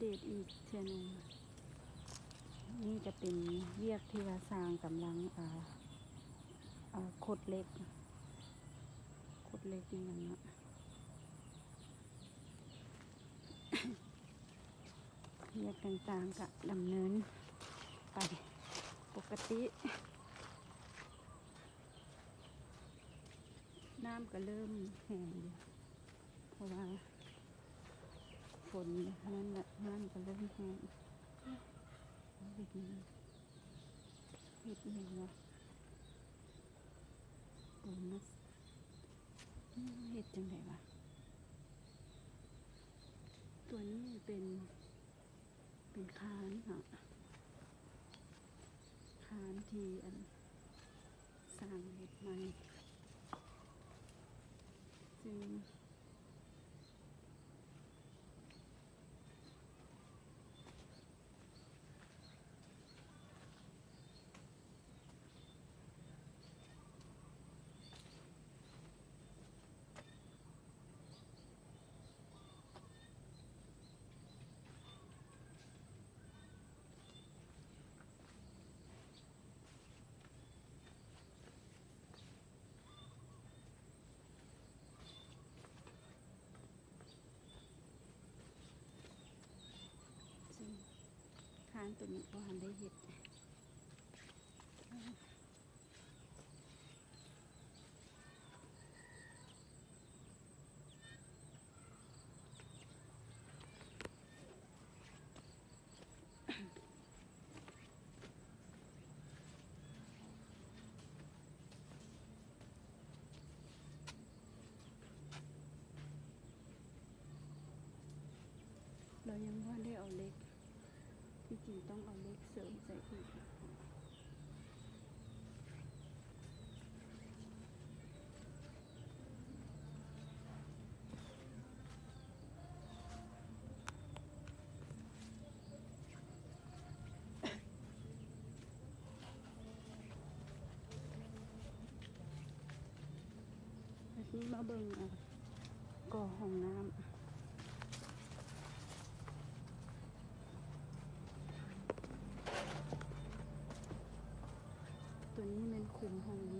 ເດດອີກເທື່ອໜຶ່ງ. ນີ້ຈະເປັນວຽກທີ່ວ່າຊ່າງກຳລັງ ອ່າ ອ່າ ຂົດເຫຼັກ ຂົດເຫຼັກນີ້ນະເນາະ. ວຽກຕ່າງໆກະດຳເນີນໄປປົກກະຕິ. ນ້ຳກະເລີ່ມແຫ້ງຢູ່ ເພາະວ່າຝົນນັ້ນແຫຼະ ນ້ຳກະເລີ່ມແຫ້ງ. ເຮັດຫຍັງ ເຮັດຫຍັງວະ? ໂບນັສ ເຮັດຈັ່ງໃດວະ? ຕົວນີ້ເປັນ ເປັນຄານເນາະ ຄານທີ່ອັນ ສ້າງເຮັດໃໝ່ ຊຶ່ງ ຊຶ່ງຄານໂຕນີ້ບໍ່ທັນໄດ້ເຮັດ. ລາວຍັງບໍ່ໄດ້ເອົາເຫຼັກ ທີ່ຈິງຕ້ອງເອົາເຫຼັກເສີມໃສ່ອີກ. ບັດນີ້ມາເບິ່ງ ອ່າ ກໍຫ້ອງນ້ຳ ຕົວນີ້ແມ່ນຂຸມຫ້ອງນ້ຳ.